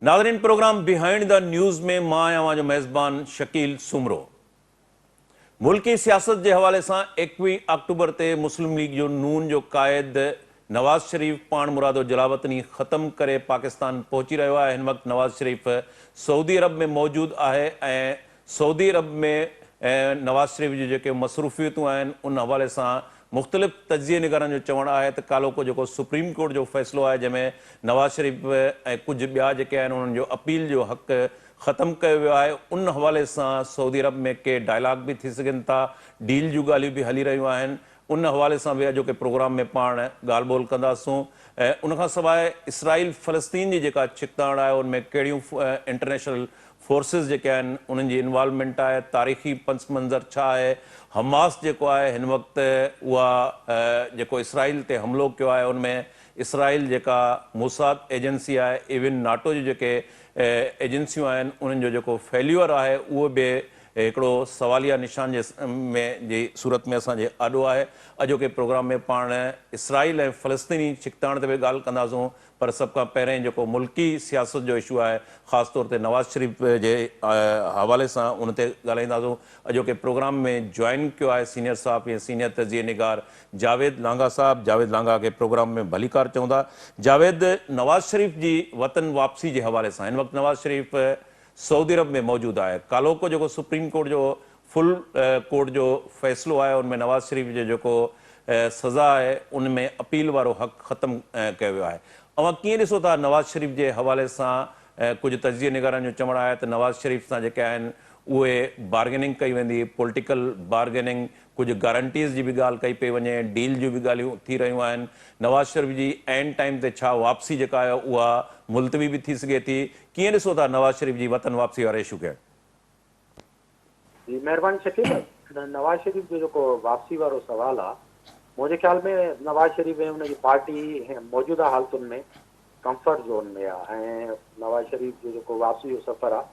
ناظرين programme behind the news ۾ مان آهيان اوهان جو ميزبان شڪيل سومرو. ملڪي سياست جي حوالي سان 21 آڪٽوبر تي مسلم ليگ جو نون جو قائد نواز شريف پاڻمرادو جلاوطني ختم ڪري پاڪستان پهچي رهيو آهي هن وقت نواز شريف سعودي عرب ۾ موجود آهي ۽ سعودي عرب ۾ نواز شريف جون جيڪي مصروفيتون آهن ان حوالي سان مختلف تجزيي نگارن جو چوڻ آهي ته ڪالهوڪو جيڪو سپريم ڪورٽ جو فيصلو آهي جنهن ۾ نواز شريف ۽ ڪجهه ٻيا جيڪي آهن انهن جو اپيل جو حق ختم ڪيو ويو آهي ان حوالي سان سعودي عرب ۾ ڪي ڊائلاگ به ٿي سگهن ٿا ڊيل جون ڳالهيون به هلي رهيون آهن ان حوالي سان به اڄوڪي پروگرام ۾ پاڻ ڳالهه ٻولهه ڪنداسون ان کان سواء اسرائيل فلسطين جي جيڪا ڇڪتاڻ آهي ان ۾ ڪهڙيون انٽرنيشنل فورسز جيڪي آهن انهن جي انوالومينٽ آهي، تاريخي پس منظر ڇا آهي، حماس جيڪو آهي هن وقت اها جيڪو اسرائيل تي حملو ڪيو آهي ان ۾ اسرائيل جيڪا موساد ايجنسي آهي ايون ناٽو جون جيڪي ايجنسيون آهن انهن جو جيڪو فيليور آهي اهو به هڪڙو سواليه نشان جي ۾ جي صورت ۾ اسان جي آڏو آهي. اڄوڪي پروگرام ۾ پاڻ اسرائيل ۽ فلسطيني ڇڪتاڻ تي به ڳالهه ڪنداسون پر سڀ کان پهرين جيڪو ملڪي سياست جو اشو آهي خاص طور تي نواز شريف جي حوالي سان ان تي ڳالهائينداسون. اڄوڪي پروگرام ۾ جوائن ڪيو آهي سينيئر صحافي ۽ سينيئر تجزيي نگار جاويد لانگاهه صاحب. جاويد لانگاهه کي پروگرام ۾ ڀليڪار چئون ٿا. جاويد، نواز شريف جي وطن واپسي جي حوالي سان هن وقت نواز شريف سعودي عرب ۾ موجود آهي. ڪالهوڪو جيڪو سپريم ڪورٽ جو فل ڪورٽ جو فيصلو آهي ان ۾ نواز شريف جو جيڪو سزا آهي ان ۾ اپيل وارو حق ختم ڪيو ويو آهي. اوهان ڪيئن ڏسو ٿا نواز شريف جي حوالي سان ڪجهه تجزيي نگارن جو چوڻ آهي ته نواز شريف سان جيڪي آهن اهي بارگيننگ ڪئي ويندي، پوليٽيڪل بارگيننگ، ڪجهه گارنٽيز جي به ڳالهه ڪئي پئي وڃي، ڊيل جون به ڳالهيون ٿي رهيون آهن، نواز شريف جي عين ٽائيم تي ڇا واپسي جيڪا آهي اها ملتوي به ٿي سگهي ٿي، ڪيئن ڏسو ٿا نواز شريف جي وطن واپسي واري اشو کي؟ جي مهرباني شڪيل، نواز شريف جو جيڪو واپسي وارو سوال آ منهنجي خيال ۾ نواز شريف ۽ ان جي پارٽي موجوده حالتن ۾ ڪمفرٽ زون ۾ آ ۽ نواز شريف جو جيڪو واپسي جو سفر آ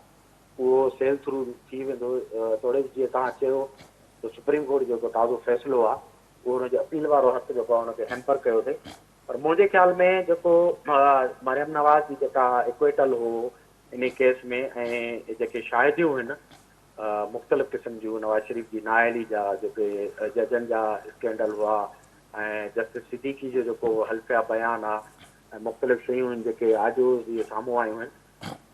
اهو سيل ٿرو ٿي ويندو توڙي جيئن توهان چيو ته سپريم ڪورٽ جو جيڪو تازو فيصلو آ اهو ان جي اپيل وارو حق جيڪو آ ان کي هيمپر ڪيو اٿئي پر منهنجي خيال ۾ جيڪو مريم نواز جي جيڪا اڪويٽل هو انهي ڪيس ۾ ۽ جيڪي شاهديون هن مختلف قسم جون نواز شريف جي نااهلي جا جيڪي ججن جا اسڪينڊل هئا ۽ جسٽس صديقي جو جيڪو حلفيه بيان آ ۽ مختلف شيون هن جيڪي آڊيوز اهي سامهون آيون هن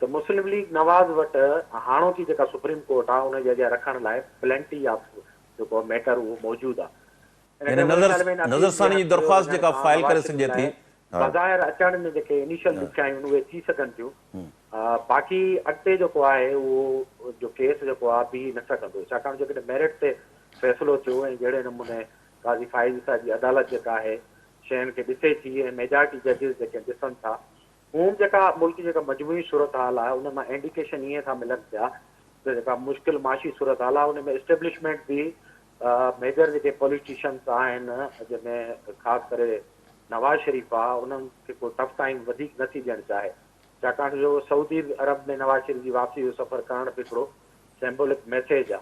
ته مسلم ليگ نواز وٽ هاڻوڪي جيڪا سپريم ڪورٽ آ ان جي اڳيان رکڻ لاء پلينٽي آف جيڪو ميٽر اهو موجود آ. ان يعني ڪري منهنجي خيال ۾ هن اپيل جي نظرثاني جي حق درخواست وڃڻ جيڪا کان فائل نواز ڪري شريف سگهجي لاء ٿي. ها. بظاهر اچڻ ۾ جيڪي انيشل ڏکيائيون آهن اهي ٿي سگهن ٿيون باقي اڳتي جيڪو آهي اهو جو ڪيس جيڪو آهي بيهي نه سگهندو ڇاڪاڻ جو جيڪڏهن ميرٽ تي فيصلو ٿيو ۽ جهڙي نموني قاضي فائز عيسيٰ جي عدالت جيڪا آهي شين کي ڏسي ٿي ۽ ميجارٽي ججز جيڪي ڏسن ٿا هوم جيڪا ملڪي جيڪا مجموعي صورتحال آهي ان مان انڊيڪيشن ائين ٿا ملن پيا ته جيڪا مشڪل معاشي صورتحال آهي ان ۾ اسٽيبلشمينٽ به ميجر جيڪي پوليٽيشنس آهن جنهن ۾ خاص ڪري نواز شريف آ انهن کي ڪو ٽف ٽائيم وڌيڪ نه ٿي ڏيڻ چاهي ڇاڪاڻ جو سعودي عرب ۾ نواز شريف جي واپسي جو سفر ڪرڻ به هڪڙو سيمبولڪ ميسيج آ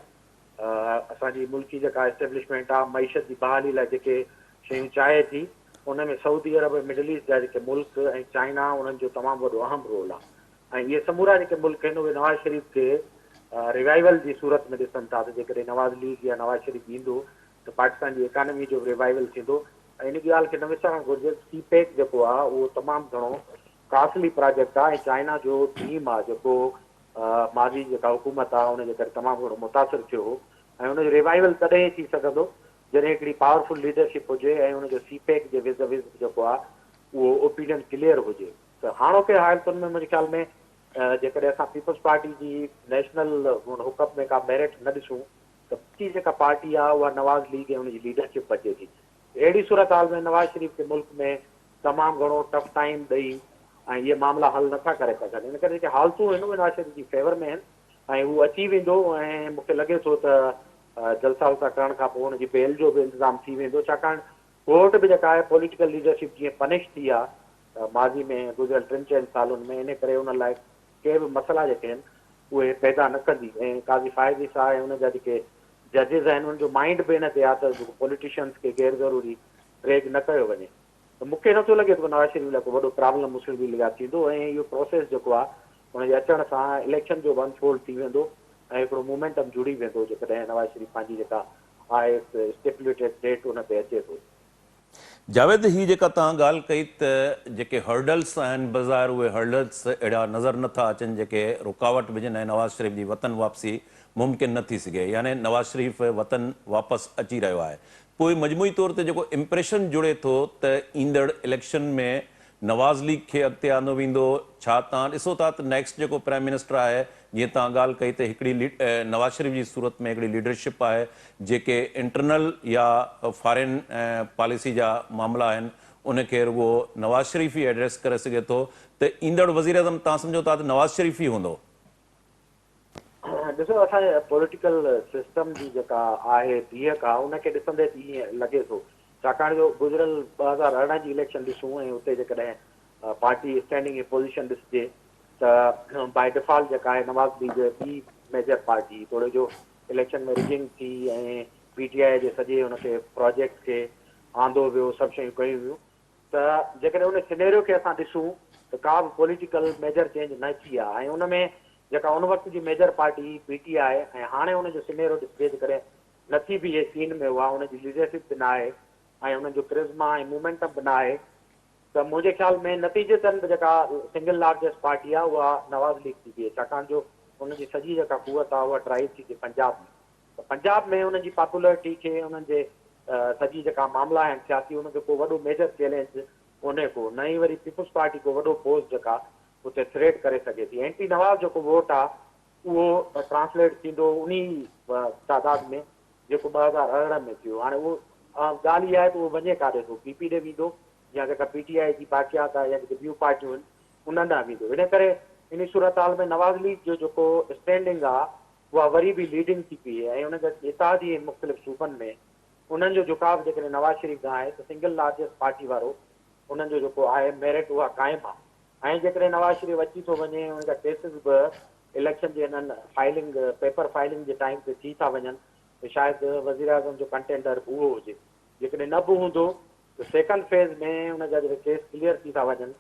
اسان جي ملڪي جيڪا اسٽيبلشمينٽ آ معيشت جي بحالي لاء جيڪي شيون چاهي ٿي ان ۾ سعودي عرب ۽ مڊل ايسٽ جا جيڪي ملڪ ۽ چائنا انهن جو تمام وڏو اهم رول آ ۽ اهي سمورا جيڪي ملڪ آهن اهي نواز شريف کي ريوائيول جي صورت ۾ ڏسن ٿا ته جيڪڏهن نواز ليگ يا نواز شريف ايندو ته پاڪستان جي ايڪانومي جو به ريوائيول ٿيندو ۽ ان ڳالهه کي نه وسارڻ گهرجي ته سي پيڪ جيڪو آهي اهو تمام گهڻو ڪاسلي پراجيڪٽ آهي ۽ چائنا جو ڊريم آهي جيڪو ماضي جي جيڪا حڪومت آهي ان جي ڪري تمام گهڻو متاثر ٿيو هو ۽ ان جو ريوائيول تڏهن ئي ٿي سگهندو جڏهن هڪڙي پاورفل ليڊرشپ هجي ۽ ان جو سي پيڪ جي وز وز جيڪو آهي اهو اوپينين ڪليئر هجي. ته هاڻوڪي حالتن ۾ منهنجي خيال ۾ جيڪڏهن اسان پيپلز پارٽي جي نيشنل هڪ اپ ۾ ڪا ميرٽ نه ڏسون ته باقي جيڪا پارٽي آهي اها نواز ليگ ۽ ان جي ليڊرشپ بچي ٿي. اهڙي صورتحال ۾ نواز شريف کي ملڪ ۾ تمام گهڻو ٽف ٽائيم ڏئي ۽ اهي معاملا حل نٿا ڪري سگهن. ان ڪري جيڪي حالتون آهن اهي نواز شريف جي فيور ۾ آهن ۽ هو اچي ويندو ۽ مون کي لڳي ٿو ته جلسا ولسا ڪرڻ کان پوء هن جي بيل جو به انتظام ٿي ويندو ڇاڪاڻ ڪورٽ به جيڪا آهي پوليٽيڪل ليڊرشپ جيئن پنش ٿي آهي ماضي ۾ گذريل ٽن چئن سالن ۾ ان ڪري ان لاء ڪي به مسئلا جيڪي آهن اهي پيدا نه ڪندي ۽ قاضي فائز عيسيٰ ۽ ان جا جيڪي ججز آهن انهن جو مائنڊ به ان تي آهي ته پوليٽيشنز کي غير ضروري ڊريگ نه ڪيو وڃي ته مون کي نٿو لڳي ته نواز شريف لاء ڪو وڏو پرابلم مسلم ليگ لاء ٿيندو ۽ اهو پروسيس جيڪو آهي ان جي اچڻ سان اليڪشن جو به انفولڊ ٿي ويندو ۽ هڪڙو مومينٽم جڙي ويندو جيڪڏهن نواز شريف پنهنجي جيڪا آهي اسٽيپوليٽيڊ ڊيٽ ان تي اچي ٿو. جاويد هي جيڪا توهان ڳالهه ڪئي ته جيڪي هرڊلس آهن بظاهر اهي هرڊلس اهڙا نظر نه ٿا اچن جيڪي رڪاوٽ وجهن ۽ نواز شريف جي وطن واپسي ممڪن نه ٿي سگهي يعني نواز شريف وطن واپس اچي رهيو آهي پوء مجموعي طور تي جيڪو امپريشن جڙي ٿو ته ايندڙ اليڪشن ۾ نواز ليگ کي اڳتي آندو ويندو، ڇا توهان ڏسو ٿا ته نيڪسٽ جيڪو پرائم منسٽر آهي جيئن توهان ڳالهه ڪئي ته هڪڙي نواز شريف جي صورت ۾ هڪڙي ليڊرشپ آهي جيڪي انٽرنل يا فارين پاليسي جا معاملا آهن ان کي رڳو نواز شريف ئي ايڊريس ڪري سگهي ٿو ته ايندڙ وزيراعظم توهان سمجهو ٿا ته نواز شريف ئي هوندو؟ ڏسو اسان جي پوليٽيڪل سسٽم جي جيڪا آهي بيهڪ آهي ان کي ڏسندي ته ائين لڳي ٿو ڇاڪاڻ جو گذريل 2018 جي اليڪشن ڏسون ۽ اتي جيڪڏهن پارٽي اسٽينڊنگ ۽ پوزيشن ڏسجي ته باء ڊفالٽ جيڪا آهي نواز ليگ ٻي ميجر پارٽي توڙي جو اليڪشن ۾ رگنگ ٿي ۽ پي ٽي آء جي سڄي ان کي پراجيڪٽ کي آندو ويو سڀ شيون ڪيون ويون ته جيڪڏهن ان سينيريو کي اسان ڏسون ته ڪا به پوليٽيڪل ميجر چينج نه ٿي آهي ۽ ان ۾ جيڪا ان وقت جي ميجر پارٽي هئي پي ٽي آء ۽ هاڻي ان جو سينيريو ڏسجي جيڪڏهن نٿي بيهي سين ۾ اها ان جي ليڊرشپ به ناهي ۽ انهن جو ڪرزما ۽ مومينٽم به ناهي ته منهنجي خيال ۾ نتيجتن به جيڪا سنگل لارجسٽ پارٽي آهي اها نواز ليگ ٿي بيهي ڇاڪاڻ جو ان جي سڄي جيڪا قوت آهي اها ڊرائيو ٿي ٿئي پنجاب ۾ ته پنجاب ۾ انهن جي پاپولرٽي کي انهن جي سڄي جيڪا معاملا آهن سياسي ان کي ڪو وڏو ميجر چئلينج ڪونهي ڪو نه ئي وري پيپلز پارٽي ڪو وڏو فورس جيڪا اتي ٿريٽ ڪري سگهي ٿي اينٽي نواز جيڪو ووٽ آ اهو ٽرانسليٽ ٿيندو انهي تعداد ۾ جيڪو 2018 ۾ ٿيو هاڻي اهو ڳالهه اها آهي ته اهو وڃي ڪاڏي ٿو پي پي ڏي ويندو يا جيڪا پي ٽي آء جي باقيات آهي يا جيڪي ٻيون پارٽيون آهن انهن ڏانهن ويندو ان ڪري انهي صورتحال ۾ نواز ليگ جو جيڪو اسٽينڊنگ آ اها وري به ليڊنگ ٿي پيئي ۽ ان جا اتحادي آهن مختلف صوبن ۾ انهن جو جهڪاء به جيڪڏهن نواز شريف ڏانهن آهي ته سنگل لارجسٽ پارٽي وارو انهن جو جيڪو آهي ميرٽ اها قائم آهي ۽ جيڪڏهن نواز شريف اچي ٿو وڃي ان جا ڪيسز به اليڪشن جي انهن فائلنگ پيپر فائلنگ جي ٽائيم تي ٿي ٿا وڃن ته شايد وزيراعظم جو ڪنٽينڊر به اهو هجي جيڪڏهن نه به هوندو ته سيڪنڊ فيز ۾ ان جا جيڪڏهن ڪيس ڪليئر ٿي ٿا وڃن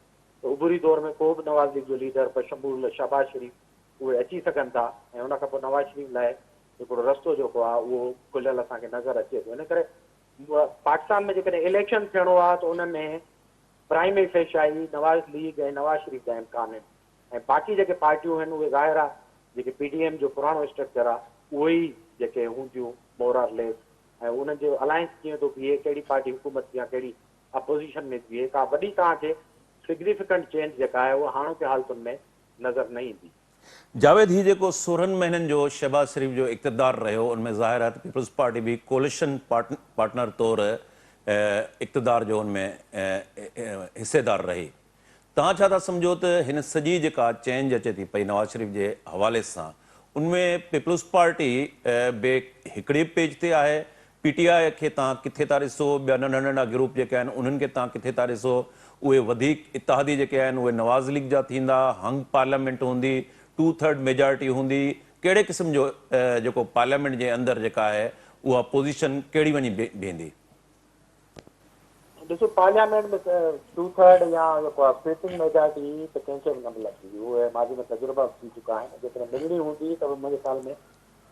ته عبوري دور ۾ ڪو به نواز ليگ جو ليڊر بشمول شهباز شريف اهي اچي سگهن ٿا ۽ ان کان پوء نواز شريف لاء هڪڙو رستو جيڪو آهي اهو کليل اسان کي نظر اچي ٿو. ان ڪري پاڪستان ۾ جيڪڏهن اليڪشن ٿيڻو آهي ته ان ۾ پرائمري فيشائي نواز ليگ ۽ نواز شريف جا امڪان آهن ۽ باقي جيڪي پارٽيون آهن اهي ظاهر آهي جيڪي پي ڊي ايم جو پراڻو اسٽرڪچر آهي اهي ئي جيڪي هونديون مور آر ليس ۽ انهن جو الائنس ڪيئن ٿو بيهي ڪهڙي پارٽي حڪومت يا ڪهڙي اپوزيشن ۾ بيهي ڪا وڏي توهان کي سگنيفڪنٽ چينج جيڪا آهي اها هاڻوڪي حالتن ۾ نظر نه ايندي. جاويد هي جيڪو 16 مهينن جو شهباز شريف جو اقتدار رهيو ان ۾ ظاهر آهي ته پيپلز پارٽي به ڪوليشن پارٽنر طور اقتدار جو ان ۾ حصيدار رهي. توهان ڇا ٿا سمجهو ته هن سڄي جيڪا چينج اچي ٿي پئي نواز شريف جي حوالي سان ان ۾ پيپلز پارٽي به هڪڙي پيج تي آهي پي ٽي آء کي توهان ڪٿي ٿا ڏسو، ٻيا ننڍا ننڍا گروپ جيڪي آهن انهن کي توهان ڪٿي ٿا ڏسو، اهي وڌيڪ اتحادي جيڪي آهن اهي نواز ليگ جا ٿيندا، هنگ پارليامينٽ هوندي، ٽو ٿرڊ ميجارٽي هوندي، ڪهڙي قسم جو جيڪو پارليامينٽ جي اندر جيڪا آهي اها پوزيشن ڪهڙي وڃي بيهندي؟ ڏسو پارليامينٽ ۾ ٽو ٿرڊ يا جيڪو آهي سوئپنگ ميجارٽي ته ڪنهن کي به نه ملندي، اهي ماضي ۾ تجربا به ٿي چڪا آهن، جيڪڏهن ملڻي هوندي ته به منهنجي خيال ۾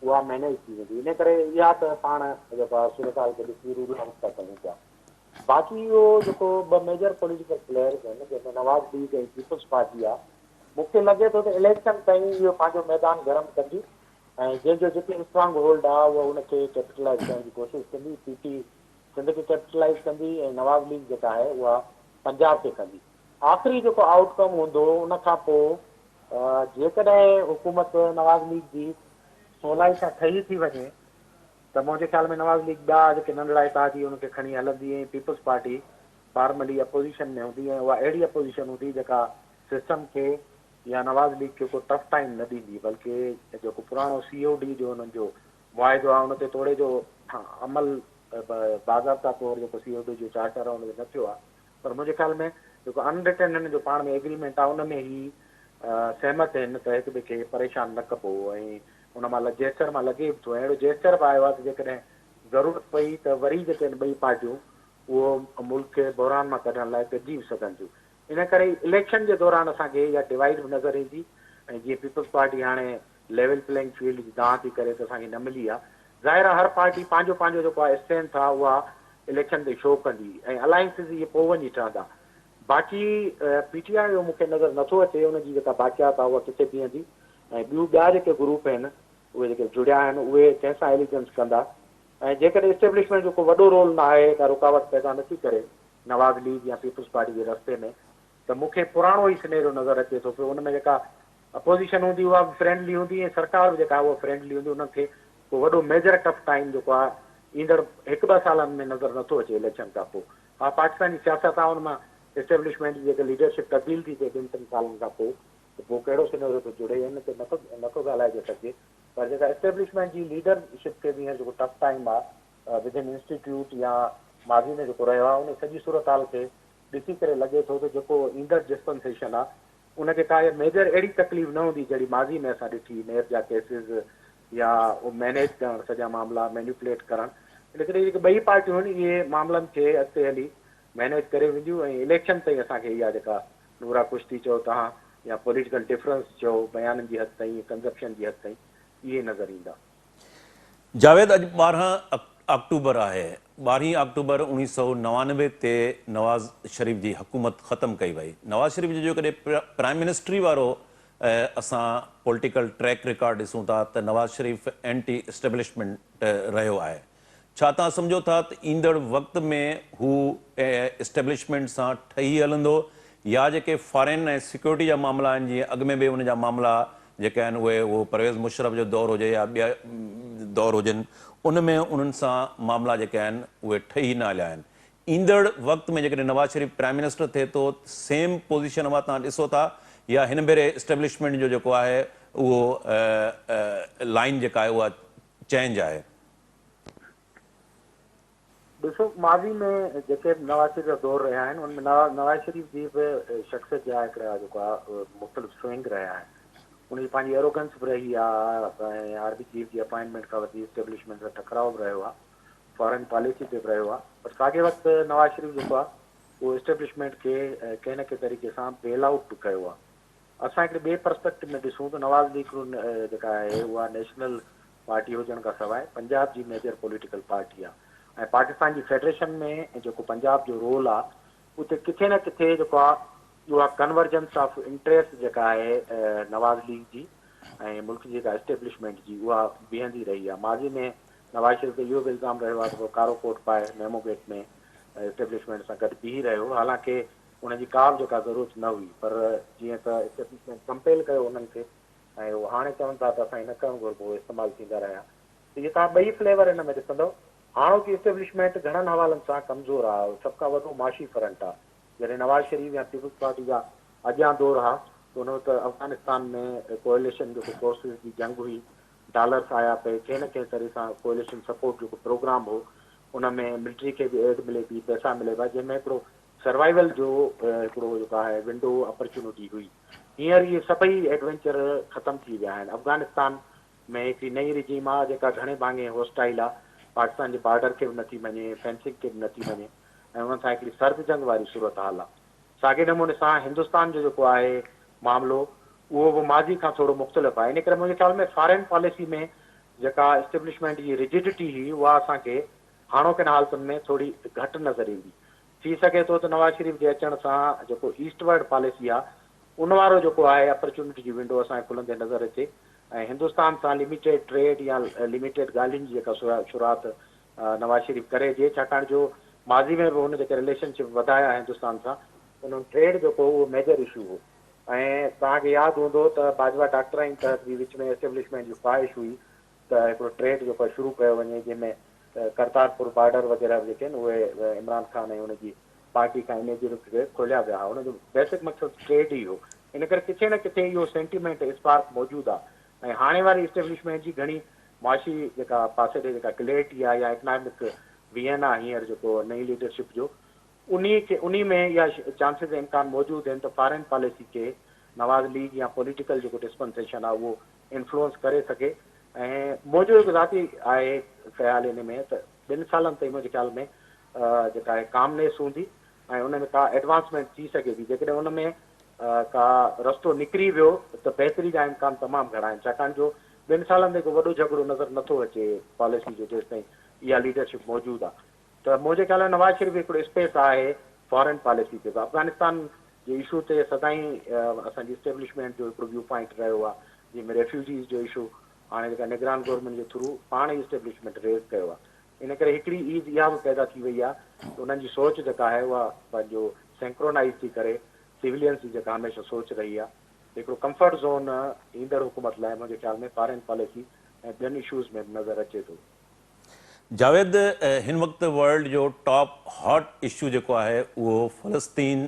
اها مئنيج ٿي ويندي ان ڪري اها ته پاڻ جيڪو آهي صورتحال کي ڏسي رول آئوٽ ٿا ڪيون پيا باقي اهو جيڪو ٻه ميجر پوليٽيڪل پليئرز آهن جنهن ۾ نواز ليگ ۽ پيپلز پارٽي آهي مون کي لڳي ٿو ته اليڪشن تائين اهو پنهنجو ميدان گرم ڪندي ۽ جنهن جو جتي اسٽرانگ هولڊ آهي اهو ان کي ڪيپيٽلائز ڪرڻ جي ڪوشش ڪندي پي ٽي سنڌ کي ڪيپيٽلائز ڪندي ۽ نواز ليگ جيڪا آهي اها پنجاب کي ڪندي آخري جيڪو آئوٽ ڪم هوندو ان کان پوء جيڪڏهن حڪومت نواز ليگ جي سولائي سان ٺهي ٿي وڃي ته منهنجي خيال ۾ نواز ليگ ٻيا جيڪي ننڍڙا اتحادي انهن کي کڻي هلندي ۽ پيپلز پارٽي فارملي اپوزيشن ۾ هوندي ۽ اها اهڙي اپوزيشن هوندي جيڪا سسٽم کي يا نواز ليگ کي ڪو ٽف ٽائيم نه ڏيندي بلڪه جيڪو پراڻو سي او ڊي جو انهن جو معاهدو آهي ان تي توڙي جو عمل باضابطا طور جيڪو سي او ڊي جو چارٽر آهي ان تي نه ٿيو آهي پر منهنجي خيال ۾ جيڪو ان رٽن هن جو پاڻ ۾ ايگريمينٽ آهي ان ۾ هي سهمت آهن ته هڪ ٻئي کي پريشان نه ڪبو ۽ ان مان جيسچر مان لڳي به ٿو ۽ اهڙو جيسچر به آيو آهي ته جيڪڏهن ضرورت پئي ته وري جيڪي آهن ٻئي پارٽيون اهو ملڪ کي بحران مان ڪڍڻ لاء گڏجي به سگهن ٿيون ان ڪري اليڪشن جي دوران اسان کي اها ڊوائيڊ به نظر ايندي ۽ جيئن پيپلز پارٽي هاڻي ليول پليئنگ فيلڊ جي دانهن ٿي ڪري ته اسان کي نه ملي آ. ظاهر آ هر پارٽي پنهنجو پنهنجو جيڪو آ اسٽرينٿ آ اها اليڪشن تي شو ڪندي ۽ الائنسز اهي پوء وڃي ٺهندا. باقي پي ٽي آء جو مون کي نظر نٿو اچي ان جي جيڪا باقيات آ اها ڪٿي بيهندي ۽ ٻيون ٻيا جيڪي گروپ آهن اهي جيڪي جڙيا آهن اهي ڪنهن سان اليجنس ڪندا ۽ جيڪڏهن اسٽيبلشمينٽ جو ڪو وڏو رول نه آهي ڪا رڪاوٽ پيدا نٿي ڪري نواز ليگ يا پيپلز پارٽي جي رستي ۾ ته مون کي پراڻو ئي سنيريو نظر اچي ٿو پيو ان ۾ جيڪا اپوزيشن هوندي اها به فرينڊلي هوندي ۽ سرڪار به جيڪا آهي اها فرينڊلي هوندي انهن کي ڪو وڏو ميجر ٽف ٽائيم جيڪو آهي ايندڙ هڪ ٻه سالن ۾ نظر نٿو اچي اليڪشن کان پوء ها پاڪستان جي سياست آهي ان مان اسٽيبلشمينٽ جي جيڪا ليڊرشپ تبديل ٿي ٿئي ٻن ٽن سالن کان پوء ته پوء ڪهڙو سنيريو ٿو جڙي ان تي نٿو نٿو ڳالهائجي سگهجي پر جيڪا اسٽيبلشمينٽ جي ليڊر شپ کي به هينئر جيڪو ٽف ٽائيم آهي ودن انسٽيٽيوٽ يا ماضي ۾ جيڪو رهيو آهي ان سڄي صورتحال کي ڏسي ڪري لڳي ٿو ته جيڪو ايندڙ ڊسپنسيشن آهي ان کي ڪا ميجر اهڙي تڪليف نه هوندي جهڙي ماضي ۾ اسان ڏٺي نيب جا ڪيسز يا مينيج ڪرڻ سڄا معاملا مينيپوليٽ ڪرڻ ان ڪري جيڪي ٻئي پارٽيون آهن اهي معاملن کي اڳتي هلي مينيج ڪري وينديون ۽ اليڪشن تائين اسان کي اها جيڪا نورا ڪشتي چئو توهان يا پوليٽيڪل ڊفرنس چئو بيانن جي حد تائين ڪنزپشن جي حد تائين اهي نظر ايندا. جاويد اڄ 12 آڪٽوبر آهي، ٻارهين آڪٽوبر اوڻيهه سئو 99 تي نواز شريف جي حڪومت ختم ڪئي وئي. نواز شريف جو جيڪڏهن پرائم منسٽري وارو اسان پوليٽيڪل ٽريڪ رڪارڊ ڏسون ٿا ته نواز شريف اينٽي اسٽيبلشمينٽ رهيو آهي. ڇا توهان سمجهو ٿا ته ايندڙ وقت ۾ هو اسٽيبلشمينٽ سان ٺهي هلندو يا جيڪي فارين ۽ سيڪيورٽي جا معاملا آهن جيئن اڳ ۾ به ان جا معاملا جيڪي آهن اهي اهو پرويز مشرف جو دور هجي يا ٻيا دور هجن ان ۾ انهن سان معاملا جيڪي آهن اهي ٺهي نه هليا آهن ايندڙ وقت ۾ جيڪڏهن نواز شريف پرائم منسٽر ٿئي ٿو سيم پوزيشن اها توهان ڏسو ٿا يا هن ڀيري اسٽيبلشمينٽ جو جيڪو آهي اهو لائين جيڪا آهي اها چينج آهي. ڏسو ماضي ۾ جيڪي به نواز شريف جا دور رهيا آهن ان ۾ نواز شريف جي به شخصيت جا هڪڙا جيڪو آهي مختلف سوئنگ رهيا آهن ان جي پنهنجي ايروگنس به رهي آهي ۽ آرمي چيف جي اپائنٽمينٽ کان وٺي اسٽيبلشمينٽ سان ٽڪراء به رهيو آهي فارن پاليسي تي به رهيو آهي پر ساڳئي وقت نواز شريف جيڪو آهي اهو اسٽيبلشمينٽ کي ڪنهن نه ڪنهن طريقي سان بيل آئوٽ به ڪيو آهي اسان هڪڙي ٻئي پرسپيڪٽو ۾ ڏسون ته نواز ليگ جيڪا آهي اها نيشنل پارٽي هجڻ کان سواء پنجاب جي ميجر پوليٽيڪل پارٽي آهي ۽ پاڪستان جي فيڊريشن ۾ جيڪو پنجاب جو رول آهي اتي ڪٿي نه ڪٿي جيڪو آهي اها ڪنورجنس آف انٽريسٽ جيڪا آهي نواز ليگ جي ۽ ملڪ جي جيڪا اسٽيبلشمينٽ جي اها بيهندي رهي آهي ماضي ۾ نواز شريف تي اهو به الزام رهيو آهي ته هو ڪارو ڪوٽ پائي ميمو گيٽ ۾ اسٽيبلشمينٽ سان گڏ بيهي رهيو حالانڪه ان جي ڪا به جيڪا ضرورت نه هئي پر جيئن ته اسٽيبلشمينٽ ڪمپيل ڪيو انهن کي ۽ هو هاڻي چون ٿا ته اسان کي نه ڪرڻ گهربو هو استعمال ٿيندا رهيا ته اهي توهان ٻئي فليور ان ۾ ڏسندؤ هاڻوڪي اسٽيبلشمينٽ گهڻن حوالن سان ڪمزور آ سڀ کان وڏو معاشي فرنٽ آ جڏهن نواز شريف يا پيپلز پارٽي جا اڳيان دور ها ته ان وقت افغانستان ۾ ڪوئليشن جيڪو فورسز جي جنگ هئي ڊالرس آيا پئي ڪنهن نه ڪنهن طرح سان ڪوئليشن سپورٽ جيڪو پروگرام هو ان ۾ ملٽري کي به ايڊ ملي پئي پئسا ملي پيا جنهن ۾ هڪڙو سروائيول جو هڪڙو جيڪو آهي ونڊو اپرچونٽي هئي. هينئر اهي سڀئي ايڊوينچر ختم ٿي ويا آهن. افغانستان ۾ هڪڙي نئين رجيم آهي جيڪا گهڻي ڀاڱي هوسٽائيل آهي. پاڪستان جي بارڊر کي به نٿي مڃي، فينسنگ کي به نٿي مڃي ۽ انهن سان هڪڙي سرد جنگ واري صورتحال آهي. ساڳئي نموني سان هندستان جو جيڪو آهي معاملو اهو به ماضي کان ٿورو مختلف آهي. ان ڪري منهنجي خيال ۾ فارين پاليسي ۾ جيڪا اسٽيبلشمينٽ جي رجڊٽي هئي اها اسان کي هاڻوڪين حالتن ۾ ٿوري گهٽ نظر ايندي. ٿي سگهي ٿو ته نواز شريف جي اچڻ سان جيڪو ايسٽ ورڊ پاليسي آ ان وارو جيڪو آهي اپرچونٽي جي ونڊو اسان کي کلندي نظر اچي ۽ هندستان سان لميٽيڊ ٽريڊ يا لميٽيڊ ڳالهين جي جيڪا شروعات نواز شريف ڪري جي ڇاڪاڻ جو ماضي ۾ به هن جيڪي رليشن شپ وڌايا هندستان سان انهن ٽريڊ جيڪو اهو ميجر اشو هو ۽ توهان کي ياد هوندو ته باجوا ڊاڪٽرائن تحت به وچ ۾ اسٽيبلشمينٽ جي خواهش هئي ته هڪڙو ٽريڊ جيڪو آهي شروع ڪيو وڃي جنهن ۾ ڪرتارپور بارڊر وغيره به جيڪي آهن اهي عمران خان ۽ ان جي پارٽي کان انهي جي کوليا ويا ها ان جو بيسڪ مقصد ٽريڊ ئي هو ان ڪري ڪٿي نه ڪٿي اهو سينٽيمينٽ اسپارڪ موجود آهي ۽ هاڻي واري اسٽيبلشمينٽ جي گهڻي معاشي جيڪا پاسي ڏي جيڪا ڪليرٽي آهي يا اڪنامڪ ويئن آهي هينئر جيڪو نئين ليڊرشپ جو انهي کي انهي ۾ اها چانسز ۽ امڪان موجود آهن ته فارين پاليسي کي نواز ليگ يا پوليٽيڪل جيڪو ڊسپنسيشن آهي اهو انفلوئنس ڪري سگهي ۽ منهنجو هڪ ذاتي آهي خيال ان ۾ ته ٻن سالن تائين منهنجي خيال ۾ جيڪا آهي ڪامنيس هوندي ۽ ان ۾ ڪا ايڊوانسمينٽ ٿي سگهي ٿي جيڪڏهن ان ۾ ڪا رستو نڪري ويو ته بهتري جا امڪان تمام گهڻا آهن ڇاڪاڻ جو ٻن سالن تائين ڪو وڏو جهڳڙو نظر نٿو اچي پاليسي جو جيستائين اها ليڊرشپ موجود آهي ته منهنجي خيال ۾ نواز شريف هڪڙو اسپيس آهي فارن پاليسي تي به افغانستان جي اشو تي سدائين اسان جي اسٽيبلشمينٽ جو هڪڙو ويو پوائنٽ رهيو آهي جنهن ۾ ريفيوجيز جو اشو هاڻي جيڪا نگران گورنمينٽ جي ٿرو پاڻ ئي اسٽيبلشمينٽ ريز ڪيو آهي ان ڪري هڪڙي ايز اها به پيدا ٿي وئي آهي ته انهن جي سوچ جيڪا آهي اها پنهنجو سينڪرونائيز ٿي ڪري سويلينز جي جيڪا هميشه سوچ رهي آهي ته هڪڙو ڪمفرٽ زون ايندڙ حڪومت لاء منهنجي خيال ۾ فارين پاليسي ۽ ٻين اشوز ۾ به نظر اچي ٿو. جاويد هن وقت ورلڊ جو ٽاپ هاٽ اشو جيڪو آهي اهو فلسطين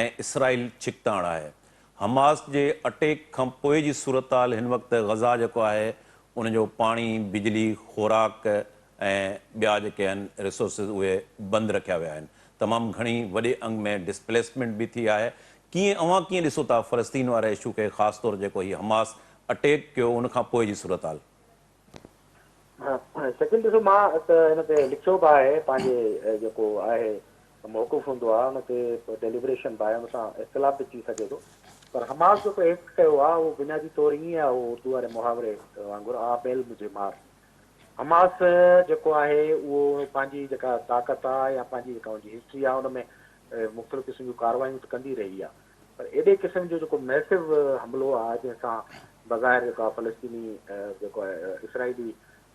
۽ اسرائيل ڇڪتاڻ آهي. حماس جي اٽيڪ کان پوء جي صورتحال هن وقت غزه جيڪو آهي ان جو پاڻي، بجلي، خوراڪ ۽ ٻيا جيڪي آهن ريسورسز اهي بند رکيا ويا آهن. تمام گهڻي وڏي انگ ۾ ڊسپليسمينٽ به ٿي آهي. ڪيئن اوهان ڪيئن ڏسو ٿا فلسطين واري اشو کي خاص طور جيڪو هي حماس اٽيڪ ڪيو ان کان پوء جي صورتحال؟ شڪيل ڏسو مان ته هن تي لکيو به آهي پنهنجي جيڪو آهي موقف هوندو آهي ان تي ڊيليبريشن به آهي ان سان اختلاف به ٿي سگهي ٿو پر حماس جيڪو ايڪٽ ڪيو آهي اهو بنيادي طور ائين آهي اهو اردو واري محاوري وانگر آ بيل مجهي مار حماس جيڪو آهي اهو پنهنجي جيڪا طاقت آهي يا پنهنجي جيڪا ان جي هسٽري آهي ان ۾ مختلف قسم جون ڪاروايون ته ڪندي رهي آهي پر ايڏي قسم جو جيڪو ميسو حملو آهي جنهن سان بظاهر جيڪو آهي فلسطيني جيڪو آهي اسرائيلي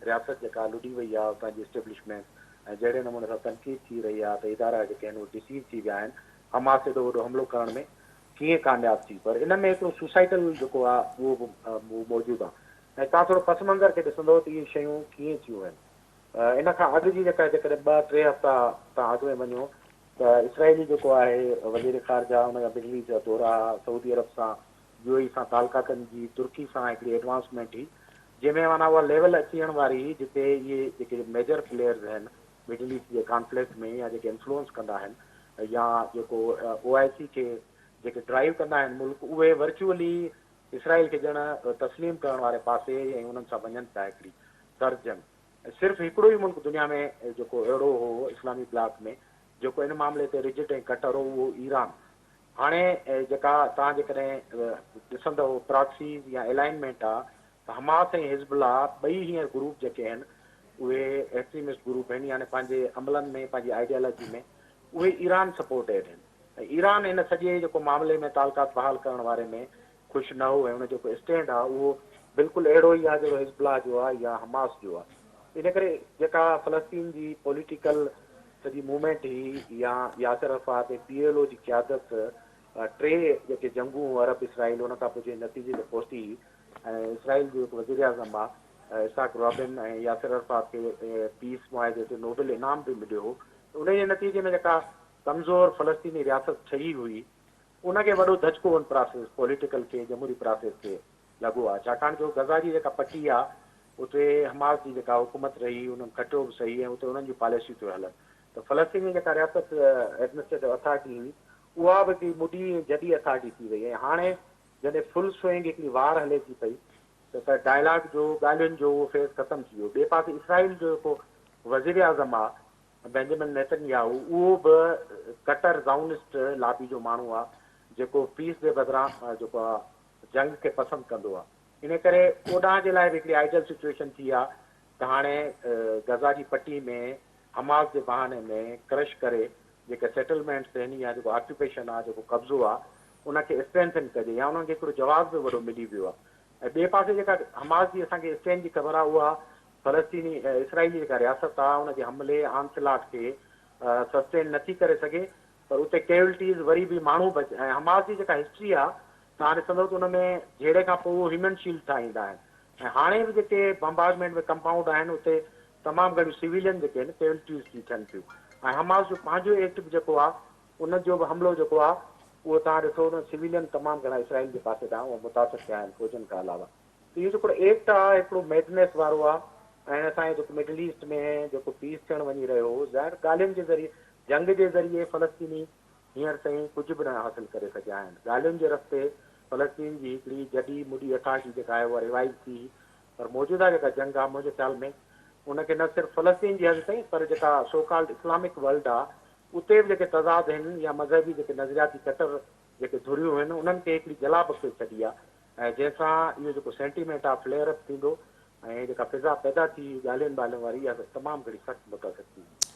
رياست جيڪا لڏي وئي آهي اتان جي اسٽيبلشمينٽ ۽ جهڙي نموني سان تنقيد ٿي رهي آهي ته ادارا جيڪي آهن اهي ڊسيو ٿي ويا آهن حماس ايڏو وڏو حملو ڪرڻ ۾ ڪيئن ڪامياب ٿي پر ان ۾ هڪڙو سوسائيڊل جيڪو آهي اهو به موجود آهي ۽ توهان ٿورو پس منظر کي ڏسندو ته اهي شيون ڪيئن ٿيون آهن ان کان اڳ جي جيڪا جيڪڏهن ٻه ٽي هفتا توهان اڳ ۾ وڃو ته اسرائيلي جيڪو آهي وزير خارجه ان جا مڊل ايسٽ جا دورا سعودي عرب سان يو اي اي سان تعلقاتن جي ترڪي سان هڪڙي ايڊوانسمينٽ هئي جنهن ۾ معنيٰ اها ليول اچيڻ واري هئي جتي اهي جيڪي ميجر پليئرز آهن مڊل ايسٽ جي ڪانفلڪٽ ۾ يا جيڪي انفلوئنس ڪندا آهن يا جيڪو او آء سي کي جيڪي ڊرائيو ڪندا آهن ملڪ اهي ورچوئلي اسرائيل کي ڄڻ تسليم ڪرڻ واري پاسي ۽ انهن سان وڃن پيا هڪڙي سرد جنگ ۽ صرف هڪڙو ئي ملڪ دنيا ۾ جيڪو اهڙو هو اسلامي بلاڪ ۾ جيڪو ان معاملي تي رجڊ ۽ ڪٽر هو اهو ايران. هاڻي جيڪا توهان جيڪڏهن ڏسندؤ پراڪسيز يا الائنمينٽ آ ته حماس ۽ حزب الله ٻئي هينئر گروپ جيڪي آهن اهي ايڪسٽريمسٽ گروپ آهن يعني پنهنجي عملن ۾ پنهنجي آئيڊيالاجي ۾ اهي ايران سپورٽيڊ آهن ۽ ايران هن سڄي جيڪو معاملي ۾ تعلقات بحال ڪرڻ واري ۾ خوش نه هو ۽ ان جو جيڪو اسٽينڊ آ اهو بلڪل اهڙو ئي آ جهڙو حزب الله جو آ يا حماس جو آ. ان ڪري جيڪا فلسطين جي پوليٽيڪل سڄي موومينٽ هئي يا Yasser Arafat ۽ P L O جي قيادت ٽي جيڪي جنگون عرب اسرائيل ان کان پوء جنهن نتيجي تي پهتي هئي ۽ اسرائيل جو هڪ وزيراعظم آ اسحاق رابن ۽ ياسر عرفات کي پيس معاهدي تي نوبل انعام به مليو هو ته ان جي نتيجي ۾ جيڪا ڪمزور فلسطيني رياست ٺهي هئي ان کي وڏو ڌچڪو ان پراسيس، پوليٽيڪل کي، جمهوري پراسيس کي لڳو آهي. ڇاڪاڻ جو غزه جي جيڪا پٽي آهي اتي حماس جي جيڪا حڪومت رهي انهن کٽيو به سهي ۽ اتي انهن جون پاليسيون ٿيون هلن ته فلسطين جي جيڪا رياست ايڊمنسٽريٽو اٿارٽي هئي اها به هڪڙي مڏي ۽ جڏي اٿارٽي ٿي وئي ۽ هاڻي جڏهن فل سوئنگ هڪڙي وار هلي ٿي پئي ته ڊائلاگ جو ڳالهين جو اهو فيز ختم ٿي ويو. ٻئي پاسي اسرائيل جو جيڪو وزيراعظم آهي بينجمن نيتن ياهو اهو به ڪٽر زائونسٽ لابي جو ماڻهو آ جيڪو پيس جي بدران جيڪو آ جنگ کي پسند ڪندو آ ان ڪري اوڏانهن جي لاء به هڪڙي آئيڊيل سچوئيشن ٿي آ ته هاڻي غزه جي پٽي ۾ حماس جي بهاني ۾ ڪرش ڪري جيڪي سيٽلمينٽس آهن يا جيڪو آڪيوپيشن آ جيڪو قبضو آ ان کي اسٽرينٿن ڪجي يا انهن کي هڪڙو جواز به وڏو ملي ويو آ ۽ ٻئي پاسي جيڪا حماس جي اسان کي اسٽينڊ جي خبر آ اها فلسطيني اسرائيلي جيڪا رياست آ ان جي حملي آنسلاٽ کي سسٽين نٿي ڪري سگهي پر اتي ڪيولٽيز وري به ماڻهو بچ ۽ حماس جي جيڪا هسٽري آ توهان ڏسندو ته ان ۾ جهيڙي کان پوء اهو هيومن شيلڊ ٺاهيندا آهن ۽ هاڻي به جيڪي بمبارڊمينٽ ۾ ڪمپائونڊ آهن اتي تمام گهڻيون سويلين جيڪي آهن ڪيولٽيز ٿي ٿين پيون ۽ حماس جو پنهنجو ايڪٽ به جيڪو آ ان جو به حملو جيڪو آ اهو توهان ڏٺو ته سويلين تمام گهڻا اسرائيل جي پاسي ڏانهن اهي متاثر ٿيا آهن فوجن کان علاوه ته اهو جيڪو ايڪٽ آ هڪڙو ميڊنيس وارو آ ۽ اسان جي جيڪو مڊل ايسٽ ۾ جيڪو پيس ٿيڻ وڃي رهيو هو ظاهر ڳالهين جي ذريعي جنگ جي ذريعي فلسطيني هينئر تائين ڪجهه به نه حاصل ڪري سگهيا آهن ڳالهين جي رستي فلسطين جي هڪڙي جڏي مڏي اٿارٽي جيڪا آهي اها ريوائيو ٿي پر موجوده جيڪا جنگ آ منهنجي خيال ۾ ان کي نه صرف فلسطين جي حد تائين پر جيڪا سو ڪالڊ اسلامڪ ورلڊ آ اتي به جيڪي تضاد آهن يا مذهبي جيڪي نظرياتي ڪٽر جيڪي ڌريون آهن انهن کي هڪڙي جلا بخشي ڇڏي آهي ۽ جنهن سان اهو جيڪو سينٽيمينٽ آهي فليئر اپ ٿيندو ۽ جيڪا فضا پيدا ٿي هئي ڳالهين ٻالهين واري اها تمام گهڻي سخت متاثر ٿي ويندي.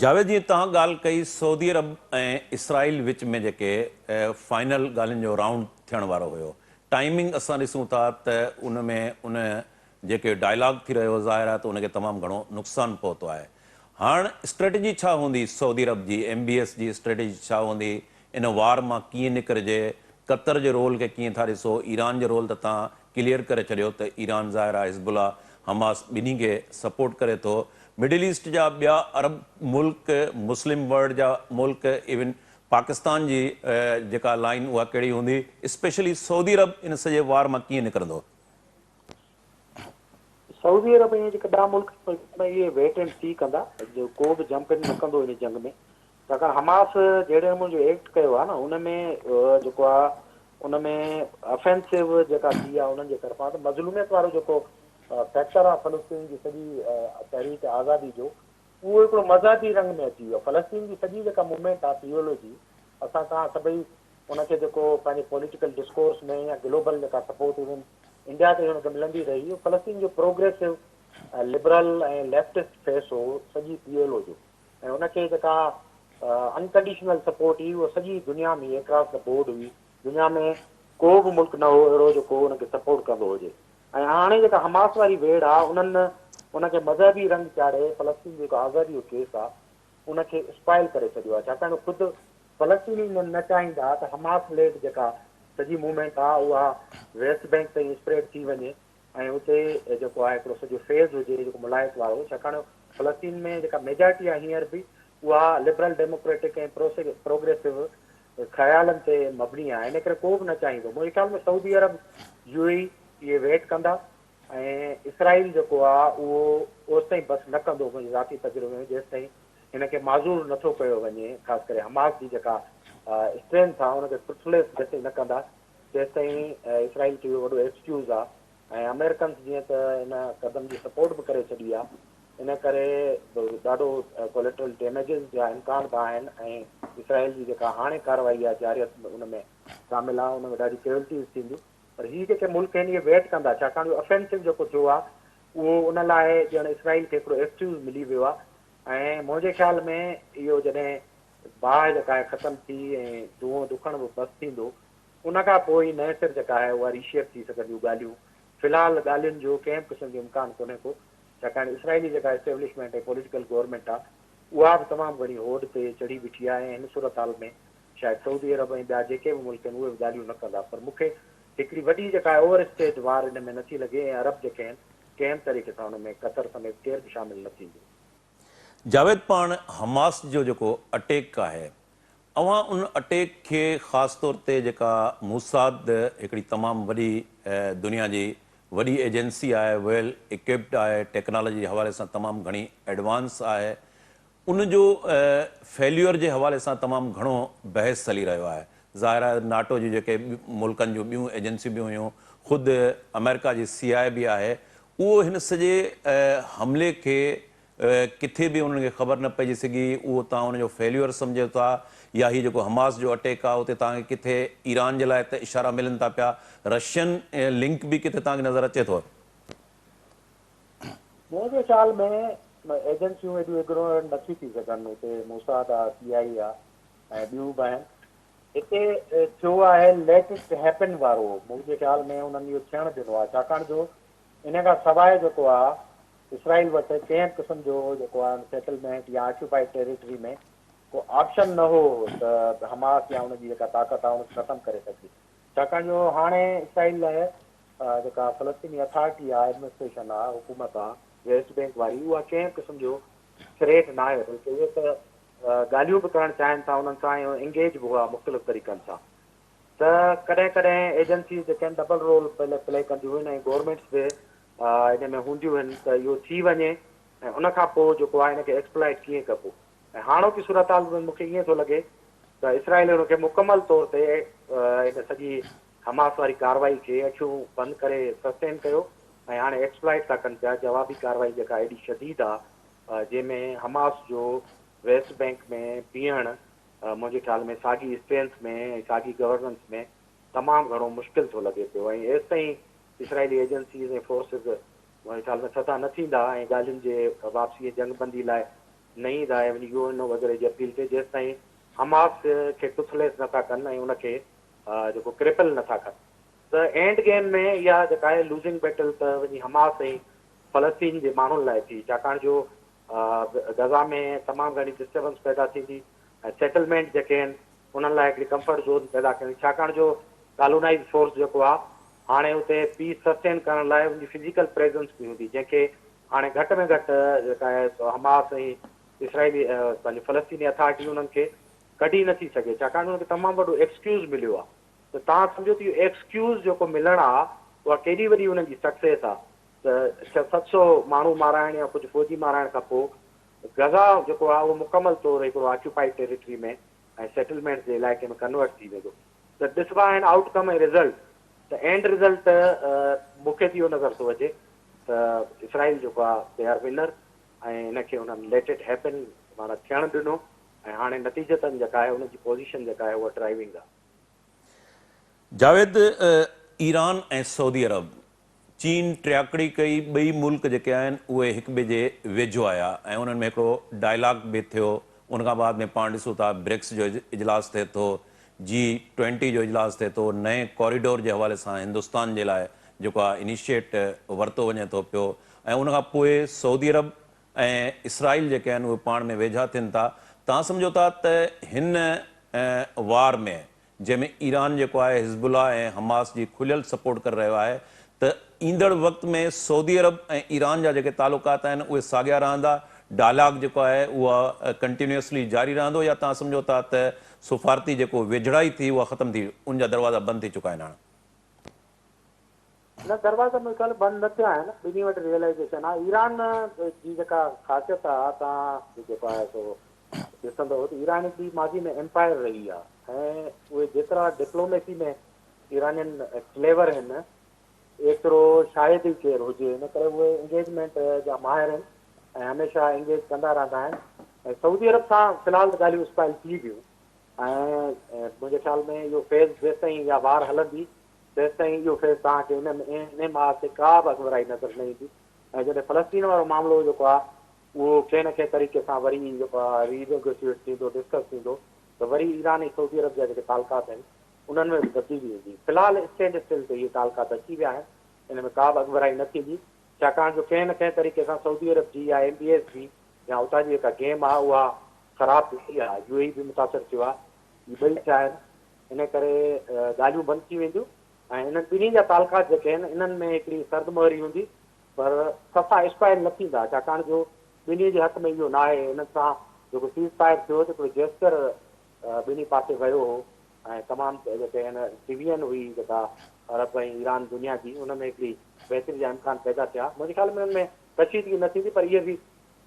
جاويد جيئن توهان ڳالهه ڪئي سعودي عرب ۽ اسرائيل وچ ۾ جيڪي فائنل ڳالهين جو رائونڊ ٿيڻ وارو هيو ٽائمنگ اسان ڏسون ٿا ته ان ۾ ان جيڪي ڊائلاگ ٿي رهيو هو ظاهر آهي ته ان کي تمام گهڻو نقصان پهتو آهي هاڻ اسٽريٽجي ڇا هوندي سعودي عرب جي ايم بي ايس جي اسٽريٽجي ڇا هوندي ان وار مان ڪيئن نڪرجي قطر جي رول کي ڪيئن ٿا ڏسو ايران جو رول ته توهان ڪليئر ڪري ڇڏيو ته ايران ظاهر آهي حزب الله حماس ٻنهي کي سپورٽ ڪري ٿو مڊل ايسٽ جا ٻيا عرب ملڪ مسلم ورلڊ جا ملڪ ايون پاڪستان جي جيڪا لائين اها ڪهڙي هوندي اسپيشلي سعودي عرب ان سڄي وار مان ڪيئن نڪرندو. سعودي عرب ۽ جيڪي ٻيا ملڪ آهن اهي ويٽ اينڊ سي ڪندا ڪو به جمپ ان نه ڪندو ان جنگ ۾ ڇاڪاڻ حماس جهڙي نموني جو ايڪٽ ڪيو آهي نه ان ۾ جيڪو آهي ان ۾ افينسو جيڪا ٿي آهي انهن جي طرفان ته مظلوميت وارو جيڪو فيڪٽر آهي فلسطين جي سڄي تحريڪ آزادي جو اهو هڪڙو مذهبي رنگ ۾ اچي ويو آهي فلسطين جي سڄي جيڪا موومينٽ آهي پي ايل او جي اسان توهان سڀئي ان کي جيڪو پنهنجي پوليٽيڪل ڊسڪورس ۾ يا گلوبل جيڪا سپورٽ ايون انڊيا تي هن کي ملندي رهي اهو فلسطين جو پروگريسو لبرل ۽ ليفٽسٽ فيس هو سڄي پي ايل او جو ۽ ان کي جيڪا انڪنڊيشنل سپورٽ هئي اها سڄي دنيا ۾ اڪراس the board هئي دنيا ۾ ڪو به ملڪ نه هو اهڙو جيڪو ان کي سپورٽ ڪندو هجي ۽ هاڻي جيڪا حماس واري ويڙهه آ انهن ان کي مذهبي رنگ چاڙهي فلسطين جو جيڪو آزادي جو ڪيس آ ان کي اسپائل ڪري ڇڏيو آ ڇاڪاڻ جو خود فلسطيني نه چاهيندا ته حماس ليڊ جيڪا سڄي موومينٽ آ اها ويسٽ بينڪ تائين اسپريڊ ٿي وڃي ۽ اتي جيڪو آهي هڪڙو سڄو فيز هجي جيڪو ملائيت وارو ڇاڪاڻ جو فلسطين ۾ جيڪا ميجارٽي آهي هينئر به اها لبرل ڊيموڪريٽڪ ۽ پروگريسو خيالن تي مبني آهي ان ڪري ڪو به نه چاهيندو منهنجي خيال ۾ سعودي عرب يو اي اهي ويٽ ڪندا ۽ اسرائيل جيڪو آهي اهو اوستائين بس نه ڪندو منهنجي ذاتي تجربي ۾ جيستائين هن کي معذور نه ٿو ڪيو وڃي خاص ڪري حماس جي جيڪا اسٽرينٿ آهي ان کي ٽرٿليس جيستائين نه ڪندا تيستائين اسرائيل کي اهو وڏو ايڪسڪيوز آ ۽ آمريڪنس جيئن ته ان قدم جي سپورٽ به ڪري ڇڏي آ ان ڪري ڏاڍو ڪوليٽرل ڊيميجز جا امڪان به آهن ۽ اسرائيل جي جيڪا هاڻي ڪارروائي آ جارحيت ان ۾ شامل آ ان ۾ ڏاڍي ڪيولٽيز ٿينديون پر هي جيڪي ملڪ آهن اهي ويٽ ڪندا ڇاڪاڻ جو افينسو جيڪو ٿيو آ اهو ان لاء ڄڻ اسرائيل کي هڪڙو ايڪسڪيوز ملي ويو آ ۽ منهنجي خيال ۾ اهو جڏهن باهه جيڪا آهي ختم ٿي ۽ دونهون دکڻ به بس ٿيندو ان کان پوء ئي نئين سر جيڪا آهي اها ريشيپ ٿي سگهنديون ڳالهيون. في الحال ڳالهين جو ڪنهن به قسم جو امڪان ڪونهي ڪو ڇاڪاڻ اسرائيلي جيڪا اسٽيبلشمينٽ ۽ پوليٽيڪل گورنمينٽ آهي اها به تمام گهڻي هوڏ تي چڙهي بيٺي آهي ۽ هن صورتحال ۾ شايد سعودي عرب ۽ ٻيا جيڪي به ملڪ آهن اهي به ڳالهيون نه ڪندا پر مون کي هڪڙي وڏي جيڪا آهي اوور اسٽيج وار ان ۾ نٿي لڳي ۽ عرب جيڪي آهن ڪنهن به طريقي سان ان ۾ قطر سميت ڪير به شامل نه ٿيندو. جاويد پاڻ حماس جو جيڪو اٽيڪ آهي اوهان ان اٽيڪ کي خاص طور تي جيڪا موساد هڪڙي تمام وڏي دنيا جي وڏي ايجنسي آهي ويل اڪوپڊ آهي ٽيڪنالاجي جي حوالي سان تمام گهڻي ايڊوانس آهي ان جو فيليور جي حوالي سان تمام گهڻو بحث هلي رهيو آهي ظاهر آهي ناٽو جي جيڪي ملڪن جون ٻيون ايجنسيون به هيون خود آمريڪا جي سي آء به آهي اهو هن سڄي حملي کي ڪٿي به انهن کي خبر نه پئجي سگهي، اهو توهان ان جو فيليور سمجهو ٿا يا هي جيڪو حماس جو اٽيڪ آهي اتي توهان کي ڪٿي ايران جي لاء ته اشارا ملن ٿا پيا، رشين لنڪ به ڪٿي توهان کي نظر اچي ٿو؟ منهنجي خيال ۾ ايجنسيون ايڏيون اگنورنٽ نه ٿيون ٿي سگهن، اتي موساد آ، سي آء اي آ ۽ ٻيون به آهن. هتي ٿيو آهي ليٽ it happen وارو، منهنجي خيال ۾ انهن اهو ٿيڻ ڏنو آهي، ڇاڪاڻ جو ان کان سواء جيڪو آ اسرائيل وٽ ڪنهن به قسم جو جيڪو آ سيٽلمينٽ يا آڪيوپائيڊ ٽيريٽري ۾ ڪو آپشن نه هو ته حماس يا ان جي جيڪا طاقت آ ان کي ختم ڪري سگهجي ڇاڪاڻ جو هاڻي اسرائيل لاء جيڪا فلسطيني اٿارٽي آ ايڊمنسٽريشن آ حڪومت آ ويسٽ بينڪ واري اها ڪنهن به قسم جو ٿريٽ ناهي بلڪه اهي ته ڳالهيون به ڪرڻ چاهين ٿا انهن سان ۽ انگيج به هئا مختلف طريقن سان ته ڪڏهن ڪڏهن ايجنسيز جيڪي آهن ڊبل رول پلي ڪنديون آهن ۽ گورنمينٽس به ان ۾ هونديون آهن ته اهو ٿي وڃي ۽ ان کان پوء جيڪو آهي ان کي ايڪسپلائٽ ڪيئن ڪبو ۽ هاڻوڪي صورتحال ۾ مون کي ائين ٿو لڳي ته اسرائيل ان کي مڪمل طور تي ان سڄي حماس واري ڪارروائي کي اکيون بند ڪري سسٽين ڪيو ۽ هاڻي ايڪسپلائٽ ٿا ڪن پيا جوابي ڪارروائي جيڪا ايڏي شديد آهي جنهن ۾ حماس جو ويسٽ بينڪ ۾ بيهڻ منهنجي خيال ۾ ساڳي اسٽرينٿ ۾ ۽ ساڳي گورننس ۾ تمام گهڻو مشڪل ٿو لڳي پيو ۽ ايستائين اسرائيلي ايجنسيز ۽ فورسز منهنجي خيال ۾ ٿڌا نه ٿيندا ۽ ڳالهين جي واپسي ۽ جنگ بندي لاء نه ايندا ۽ وڃي يو اين او وغيره جي اپيل تي جيستائين حماس کي ٽوٿليس نه ٿا ڪن ۽ ان کي جيڪو ڪرپل نه ٿا ڪن ته اينڊ گيم ۾ اها جيڪا آهي لوزنگ بيٽل ته وڃي حماس ۽ فلسطين جي ماڻهن لاء ٿي ڇاڪاڻ جو غزه ۾ تمام گهڻي ڊسٽربنس پيدا ٿيندي ۽ سيٽلمينٽ جيڪي آهن انهن لاء هڪڙي ڪمفرٽ زون پيدا ڪندي ڇاڪاڻ جو ڪالونائيز فورس جيڪو آهي هاڻي اتي پيس سسٽين ڪرڻ لاء ان جي فزيڪل پريزنس به هوندي جنهن کي هاڻي گهٽ ۾ گهٽ جيڪا آهي حماس ۽ اسرائيلي پنهنجي فلسطيني اٿارٽي انهن کي ڪڍي نٿي سگهي ڇاڪاڻ جو انهن کي تمام وڏو ايڪسڪيوز مليو آهي ته توهان سمجهو ته اهو ايڪسڪيوز جيڪو ملڻ آهي اها ڪيڏي وڏي انهن جي سڪسيس آهي ته ڇهه 700 ماڻهو مارائڻ يا ڪجهه فوجي مارائڻ کان پوء غزه جيڪو آهي اهو مڪمل طور هڪڙو آڪيوپائيڊ ٽيريٽري ۾ ۽ سيٽلمينٽس جي علائقي ۾ ڪنورٽ ٿي ويندو ته ڏسبا آهن آئوٽ ڪم ۽ رزلٽ ته اينڊ رزلٽ مون کي ته اهو نظر ٿو اچي ته اسرائيل جيڪو آهي they are winner ۽ ان کي انهن ليٽ it happen معنيٰ ٿيڻ ڏنو ۽ هاڻي نتيجتن جيڪا آهي ان جي پوزيشن جيڪا آهي اها ڊرائيونگ آهي. جاويد، ايران ۽ سعودي عرب چين ٽياڪڙي ڪئي، ٻئي ملڪ جيڪي آهن اهي هڪ ٻئي جي ويجهو آيا ۽ انهن ۾ هڪڙو ڊائلاگ به ٿيو، ان کان بعد ۾ پاڻ ڏسون ٿا برڪس جو اجلاس ٿئي ٿو، جي ٽوئنٽي جو اجلاس ٿئي ٿو، نئين ڪوريڊور جي حوالي سان هندستان جي لاء جيڪو آهي انيشيٽ ورتو وڃي ٿو پيو ۽ ان کان پوء سعودي عرب ۽ اسرائيل جيڪي آهن اهي پاڻ ۾ ويجها ٿين ٿا، توهان سمجهو ٿا ته هن وار ۾ جنهن ۾ ايران جيڪو آهي حزب الله ۽ حماس جي کليل سپورٽ ڪري رهيو آهي ته ايندڙ وقت ۾ سعودي عرب ۽ ايران جا جيڪي تعلقات آهن اهي ساڳيا رهندا، ڊائلاگ جيڪو آهي اهو ڪنٽينيوسلي جاري رهندو يا توهان سمجهو ٿا ته سفارتي جيڪو ويجهڙائي ٿي اها ختم ٿي ان جا دروازا بند ٿي چڪا آهن هاڻ. نه دروازا منهنجي خيال بند نه ٿيا آهن ٻنهي وٽ ريئلائيزيشن آهي ايران جي جيڪا خاصيت آهي توهان جيڪو آهي سو ڏسندو ته ايران هڪڙي ماضي ۾ ايمپائر رهي آهي ۽ اهي جيترا ڊپلوميسي ۾ ايرانين ڪليور آهن ايترو شايد ئي ڪير هجي ان ڪري اهي انگيجمينٽ جا ماهر آهن ۽ هميشه انگيج ڪندا رهندا آهن ۽ سعودي عرب سان في الحال ته ڳالهيون اسپائل ٿي ويون ۽ منهنجي خيال ۾ اهو فيز جيستائين اها وار هلندي تيستائين اهو فيز توهان کي ان انهي محاذ تي ڪا به اڳڀرائي نظر نه ايندي ۽ جڏهن فلسطين وارو معاملو جيڪو آهي اهو ڪنهن نه ڪنهن طريقي سان وري جيڪو آهي ري نيگوشيئيٽ ٿيندو ڊسڪس ٿيندو ته وري ايران ۽ سعودي عرب جا جيڪي تعلقات آهن انهن ۾ به تبديلي ايندي. في الحال اسٽينڊ اسٽل تي اهي تعلقات اچي ويا آهن ان ۾ ڪا به اڳڀرائي نه ٿيندي ڇاڪاڻ جو ڪنهن نه ڪنهن طريقي سان سعودي عرب جي يا ايم بي ايس جي يا اتان جي جيڪا گيم آهي اها خراب ٿي آهي يو اي اي به متاثر ٿيو آهي اهي ٻئي ٿيا آهن ان ڪري ڳالهيون بند ٿي وينديون ۽ انهن ٻنهي جا تعلقات جيڪي آهن انهن ۾ هڪڙي سرد مهري هوندي پر صفا اسپائل نه ٿيندا ڇاڪاڻ جو ٻنهي جي حق ۾ اهو ناهي انهن سان جيڪو سيز فائر ٿيو ته هڪڙو جيسچر ٻنهي پاسي ويو هو ۽ تمام جيڪي آهن ڊويزن هئي جيڪا عرب ۽ ايران دنيا جي ان ۾ هڪڙي بهتري جا امڪان پيدا ٿيا منهنجي خيال ۾ انهن ۾ ڪشيدگي نه ٿيندي پر اهي به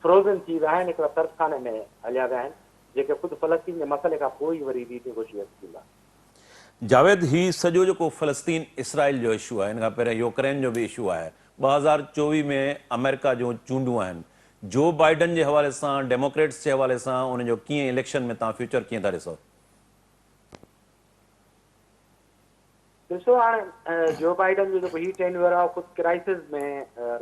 فروزن ٿي ويا آهن هڪڙا سرد خاني ۾ هليا ويا آهن جيڪي خود فلسطين جي مسئلي کان پوء ئي وري ري نيگوشيئيٽ ٿيندا. جاويد هي سڄو جيڪو فلسطين اسرائيل جو اشو آهي ان کان پهريان يوڪرين جو به اشو آهي 2024 ۾ آمريڪا جون چونڊون آهن جو بائيڊن جي حوالي سان ڊيموڪريٽس جي حوالي سان ان جو ڪيئن اليڪشن ۾ توهان فيوچر ڪيئن ٿا ڏسو؟ ڏسو هاڻي جو بائيڊن جو جيڪو هي ٽينيوئر آهي خود ڪرائسز ۾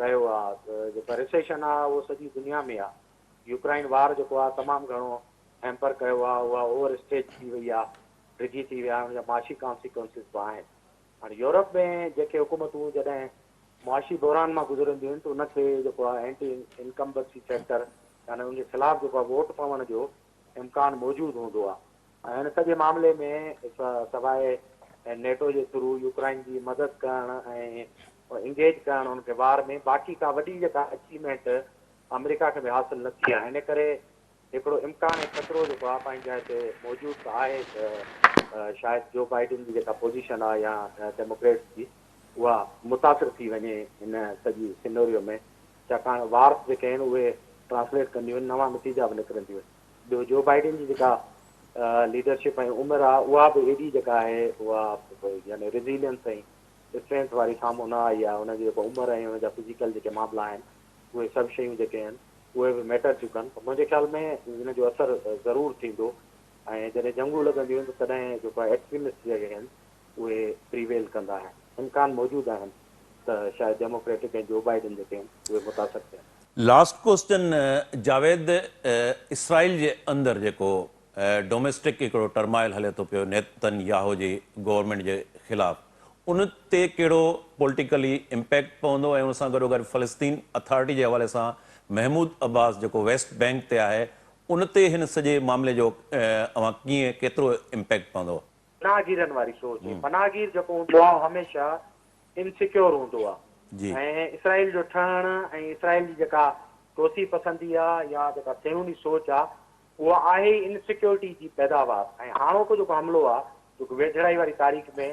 رهيو آهي جيڪا ريسيشن آهي اهو سڄي دنيا ۾ آهي يوڪرائن وار جيڪو آهي تمام گهڻو هيمپر ڪيو آهي اها اوور اسٽيج ٿي وئي آهي ڊگهي ٿي وئي آهي ان جا معاشي ڪانسيڪوئنسز به آهن هاڻي يورپ ۾ جيڪي حڪومتون جڏهن معاشي بحران مان گذرنديون آهن ته ان کي جيڪو آهي اينٽي انڪمبنسي فيڪٽر يعني ان جي خلاف جيڪو آهي ووٽ پوڻ جو امڪان موجود هوندو آهي ۽ ان سڄي معاملي ۾ سواء نيٽو جي ٿرو يوڪرائن جي مدد ڪرڻ ۽ انگيج ڪرڻ ان کي وار ۾ باقي ڪا وڏي جيڪا اچيومينٽ آمريڪا کي به حاصل نه ٿي آهي ان ڪري هڪڙو امڪان ۽ خطرو جيڪو آهي پنهنجي جاء تي موجود ته آهي ته شايد جو بائيڊن جي جيڪا پوزيشن آهي يا ڊيموڪريٽس جي اها متاثر ٿي وڃي هن سڄي سينوريو ۾ ڇاڪاڻ وارس جيڪي آهن اهي ٽرانسليٽ ڪنديون آهن نوان نتيجا به نڪرنديون آهن ٻيو جو بائيڊن جي جيڪا ليڊرشپ ۽ عمر آهي اها به ايڏي جيڪا آهي اها يعني ريزيلينس ۽ اسٽرينٿ واري سامهون نه آئي آهي ان جي جيڪو عمر ۽ ان جا فزيڪل جيڪي معاملا آهن اهي سڀ شيون جيڪي آهن اهي به ميٽر ٿيون ڪن ته منهنجي خيال ۾ ان جو اثر ضرور ٿيندو. ۽ جڏهن جنگون لڳنديون آهن ته تڏهن جيڪو آهي ايڪسٽريمسٽ جيڪي آهن اهي پريويل ڪندا آهن. امڪان موجود آهن ته شايد ڊيموڪريٽڪ ۽ جو بائيڊن جيڪي آهن اهي متاثر ٿين. لاسٽ ڪوسچن جاويد اسرائيل جي اندر جيڪو ڊوميسٽڪ هڪڙو ٽرمائل هلي ٿو پيو نيتن ياهو جي گورنمينٽ جي خلاف ان تي ڪهڙو پوليٽيڪلي امپيڪٽ پوندو ۽ ان سان گڏوگڏ فلسطين اٿارٽي جي حوالي سان محمود عباس جيڪو ويسٽ بينڪ تي آهي ان تي هن سڄي معاملي جو اوهان ڪيئن ڪيترو امپيڪٽ پوندو؟ پناهگيرن واري سوچ، پناهگير جيڪو هوندو آهي اهو هميشه انسيڪيور هوندو آهي ۽ اسرائيل جو ٺهڻ ۽ اسرائيل جي جيڪا توسيع پسندي آهي يا جيڪا صهيوني سوچ آهي اها آهي ئي انسيڪيورٽي جي پيداوار ۽ هاڻوڪو جيڪو حملو آهي جيڪو ويجهڙائي واري تاريخ ۾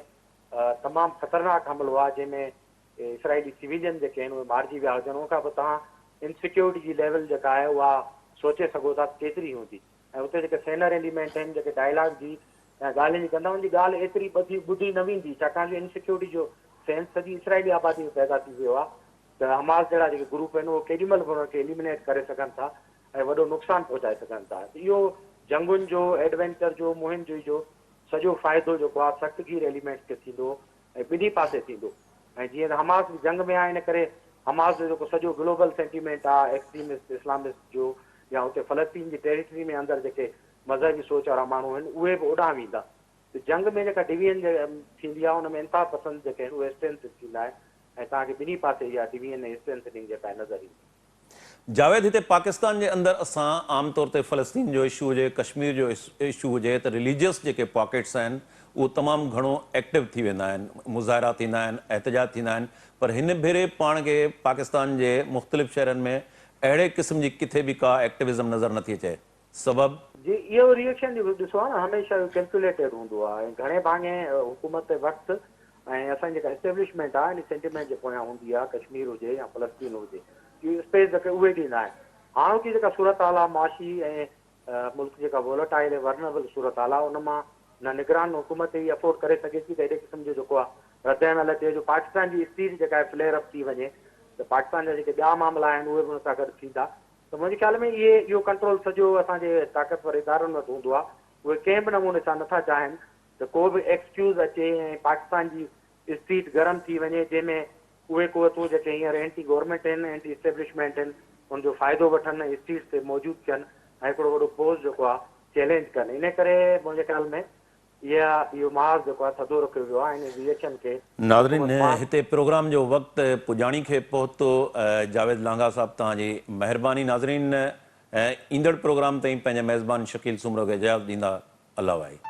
تمام خطرناڪ حملو آهي جنهن ۾ اسرائيلي سويلين جيڪي آهن اهي مارجي ويا هجن ان کان پوء توهان انسيڪيورٽي جي ليول جيڪا آهي اها سوچي سگهو ٿا ته ڪيتري هوندي ۽ اتي جيڪي سينر ايليمينٽ آهن جيڪي ڊائلاگ جي يا ڳالهين جي ڪندا ان جي ڳالهه ايتري ٻڌي ٻڌي نه ويندي ڇاڪاڻ جو انسيڪيورٽي جو سينس سڄي اسرائيلي آبادي ۾ پيدا ٿي ويو آهي ته حماس جهڙا جيڪي گروپ آهن اهي ڪيڏي مهل به انهن کي ايليمينيٽ ڪري سگهن ٿا ۽ وڏو نقصان پهچائي سگهن ٿا ته اهو جنگن جو ايڊوينچر جو مهم جوئي جو سڄو فائدو جيڪو آهي سخت گير ايليمينٽس کي ٿيندو ۽ ٻنهي پاسي ٿيندو ۽ جيئن ته حماس به جنگ ۾ آهي ان ڪري حماس جو جيڪو سڄو گلوبل سينٽيمينٽ آهي ايڪسٽريمسٽ اسلامسٽ جو يا اتي فلسطين جي ٽيريٽري ۾ اندر جيڪي مذهبي سوچ وارا ماڻهو آهن اهي به اوڏانهن ويندا ته جنگ ۾ جيڪا ڊويزن ٿيندي آهي ان ۾ انتها پسند جيڪي آهن اهي اسٽرينٿ ٿيندا آهن ۽ توهان کي ٻنهي پاسي اها ڊويزن ۽ اسٽرينٿننگ جيڪا آهي نظر ايندي. جاويد هتي پاڪستان جي اندر اسان عام طور تي فلسطين جو اشو هجي ڪشمير جو اشو هجي ته رليجيس جيڪي پاڪيٽس آهن اهو تمام گهڻو ايڪٽو ٿي ويندا آهن مظاهرا ٿيندا آهن احتجاج ٿيندا آهن پر هن ڀيري پاڻ کي پاڪستان جي مختلف شهرن ۾ اهڙي قسم جي ڪٿي به ڪا ايڪٽوزم نظر نٿي اچي سبب؟ جي اهو ريئڪشن جيڪو ڏسو ها نه هميشه اهو ڪيلڪيوليٽيڊ هوندو آهي ۽ گهڻي ڀاڱي حڪومت وقت ۽ اسان جي جيڪا اسٽيبلشمينٽ آهي ان سينٽيمينٽ جي پويان هوندي آهي ڪشمير هجي يا فلسطين هجي اهو اسپيس جيڪي اهي ڏيندا آهن هاڻوڪي جيڪا صورتحال آهي معاشي ۽ ملڪ جيڪا وولٽائل ۽ ورنربل صورتحال آهي ان مان نه نگران حڪومت ئي افورڊ ڪري سگهي ٿي ته اهڙي قسم جو جيڪو آهي رد عمل اچي جو پاڪستان جي اسٽيل جيڪا آهي فليئر اپ ٿي وڃي ته پاڪستان جا جيڪي ٻيا معاملا آهن اهي به ان سان گڏ ٿيندا ته منهنجي خيال ۾ اهي اهو ڪنٽرول سڄو اسان جي طاقتور ادارن وٽ هوندو آهي اهي ڪنهن به نموني سان نٿا چاهين ته ڪو به ايڪسڪيوز اچي ۽ پاڪستان جي اسٽريٽ گرم ٿي وڃي جنهن ۾ اهي قوتون جيڪي هينئر اينٽي گورنمينٽ آهن اينٽي اسٽيبلشمينٽ آهن ان جو فائدو وٺن ۽ اسٽريٽس تي موجود ٿين ۽ هڪڙو وڏو فورس جيڪو آهي چئلينج ڪن انهي ڪري منهنجي خيال ۾ اها اهو محاذ جيڪو آهي ٿڌو رکيو ويو آهي ۽ ان ري ايڪشن کي ناظرين حڪومت پاڻ هتي پروگرام جو وقت پڄاڻي کي پهتو جاويد لانگاهه صاحب توهان جي مهرباني ناظرين ايندڙ پروگرام تائين پنهنجي ميزبان شڪيل سومرو کي اجازت ڏيندا الله واهي.